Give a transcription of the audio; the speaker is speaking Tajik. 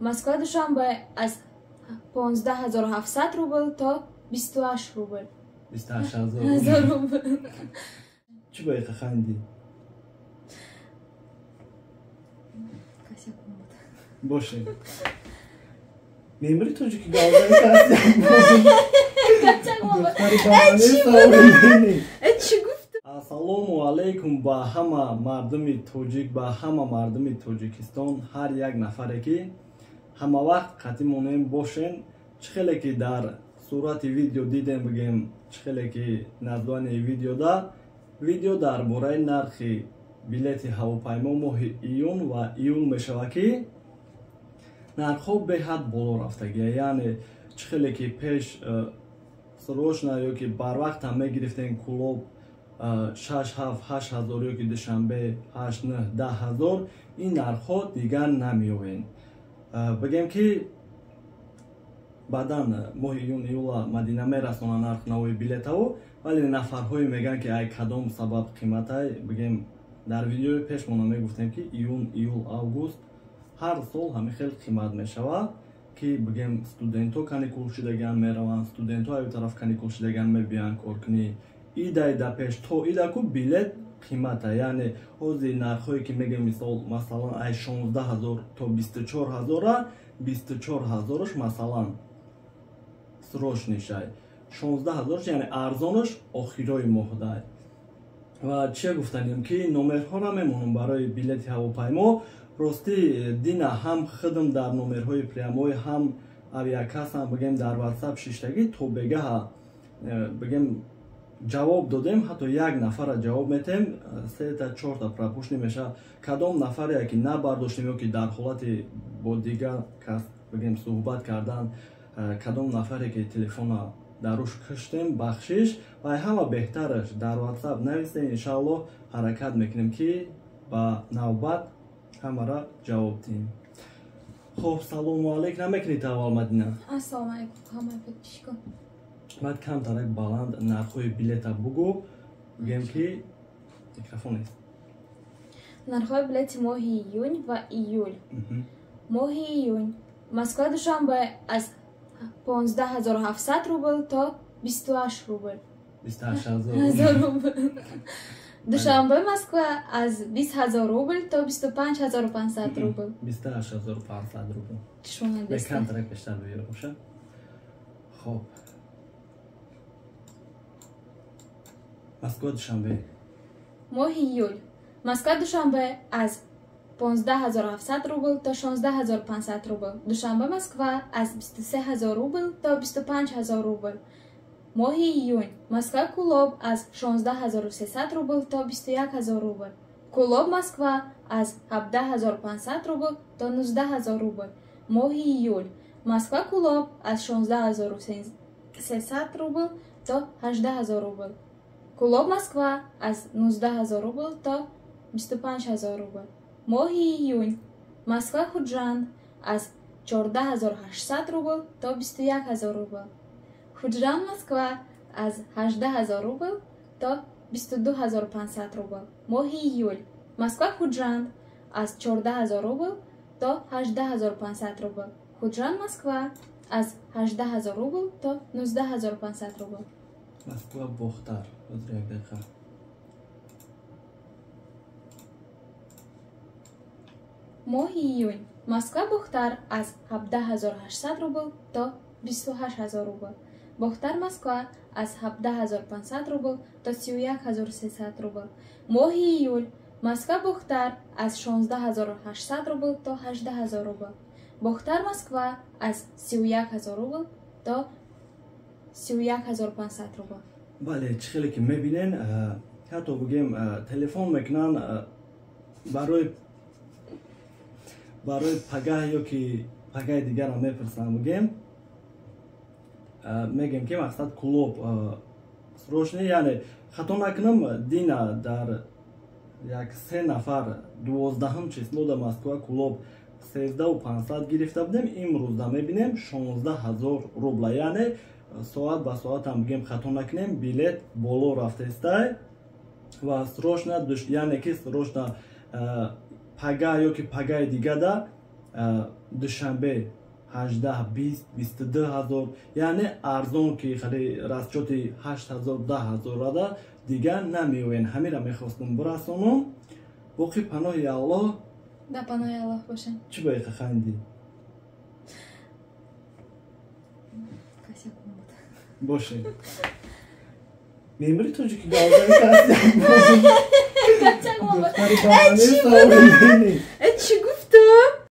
Москва Душанбе аз 15 700 рубл то 28 рубл. 28 000 рубл. Чӣ ба иқа хандӣ? Косяк омад. Боше. Мемори тоҷики галзани. Косяк омад. Чӣ гуфт? Ассалому алайкум ба ҳама мардуми тоҷик, ба ҳама мардуми Тоҷикистон, ҳар як нафаре ки ҳама вақт қатъи монем бошен. Чӣ хеле ки дар сурати видео дидем, бигем, чӣ хеле ки название видеода, видео дар бораи нархи билети ҳавопаймо моҳи июн ва июл мешавад, ки нархҳо беҳад боло рафтагия. Яъне чӣ хеле ки пеш срочно ё ки барвақтам мегирифтем, Кӯлоб 6, 7, 8 ҳазор ё ки Душанбе 8, 9, 10 ҳазор, ин нархҳо дигар намеёвен. Бигем ки баъдан моҳи июн, июла Мадина мерасона нарх навои билетаво, вале нафарҳое мегӯянд, ки ай кадом сабаб қиматай. Бигем, дар видеои пешмона мегуфтем, ки июн, июл, август ҳар сол ҳамин хел қимат мешавад, ки бигем студентҳо каникул шидагиан мераванд, студентҳо аю тараф каникул шидагиан мебиёянд коркунӣ, идай да пеш то ида ку билет қимата. Яъне ҳозир нархҳое ки мегӯем, мисол, масалан, ай 16 000 то 24 ҳазора, 24 ҳазораш масалан срочный шай, 16 ҳазораш, яъне арзонаш охирои моҳдай. Ва чия гуфтанем, ки номерҳоро мемонам барои билети ҳавопаймо. Ростӣ, дина ҳам худам дар номерҳои прямой, ҳам авиакассам, бигем, дар ватсап шиштагӣ то бегаҳа, бигем, ҷавоб додем. Ҳатто як нафара ҷавоб метем, сета, чорта пропущенный мешавад. Кадом нафаре ки набардоштем ё ки дар ҳолати бо дигар кас, бигем, суҳбат кардан, кадом нафаре ки телефона дар рӯш куштем, бахшиш. Ва ҳама беҳтараш дар ватсап нависем. Иншааллоҳ, ҳаракат мекунем, ки ба навбат ҳамара ҷавоб диҳем. Хоб, салому алейк намекунед аввал, Мадина? Ассалому алайкум, ҳамаи подписчикон. Баъд камтарак баланд нархҳои билета бугӯ, бигем ки микрофон нест. Нархҳои билети моҳи июнь ва июл. Моҳи июнь: Москва Душанбе аз 15 700 рубл то 28 рубл. 28 000 рубл. Душанбе Москва аз 20 000 рубл то 25 500 рубл. 28 500 рубл. Чишмона. Камтарак бештар биёр боша. Хоб, Москва Душанбе. Моҳи июл: Москва Душанбе аз 15 700 рубл то 16 500 рубл. Душанбе Москва аз 23 000 рубл то 25 000 рубл. Моҳи июнь: Москва Кӯлоб аз 16 300 рубл то 21 000 рубл. Кӯлоб Москва аз 17 500 рубл то 19 000 рубл. Моҳи июл: Москва Кӯлоб аз 16 300 рубл то 18 000 рубл. Кӯлоб Москва аз 19 000 рубл то 25 000 рубл. Моҳи июнь: Москва Хуҷанд аз 14 800 рубл то 21 000 рубл. Хуҷанд Москва аз 18 000 рубл то 22 500 рубл. Моҳи июл: Москва Хуҷанд аз 14 000 рубл то 18 500 рубл. Хуҷанд Москва аз 18 000 рубл то 19 500 рубл. Москва Бохтар, ҳозир, як дақиқа. Моҳи июнь: Москва Бохтар аз 17 800 рубл то 28 000 рубл. Бохтар Москва аз 17 500 рубл то 31 300 рубл. Моҳи июл: Москва Бохтар аз 16 800 рубл то 18 000 рубл. Бохтар Москва аз 31 000 рубл то 31 500 рубл. Бале, чӣ хеле ки мебинен, ҳатто, бигем, телефон мекунанд барои пагаҳ ё ки пагаҳи дигарам мепурсанд. Бигем, мегем, ки мақсад Кӯлоб срочный, яъне хато накунам, дина дар як се нафар 12-ҳум число да Москва Кӯлоб 13 500 гирифта будем, имрӯзда мебинем 16 000 рубла. Яъне соат ба соатам, бигем, хато накунем, билет боло рафтестай. Ва срочно, яъне ки срочно пага ё ки пагаи дигада. Душанбе 18, 20, 22 ҳазор, яъне арзон ки хеле расчёти 8 ҳазор, 10 ҳазор рада дигар намеоян. Ҳамира мехостум бирасонам. Боқӣ паноҳи Аллоҳ. Да паноҳи Аллоҳ бошем. Чӣ ба иқа хандӣ? Бошем. Мемри тоҷики галзани.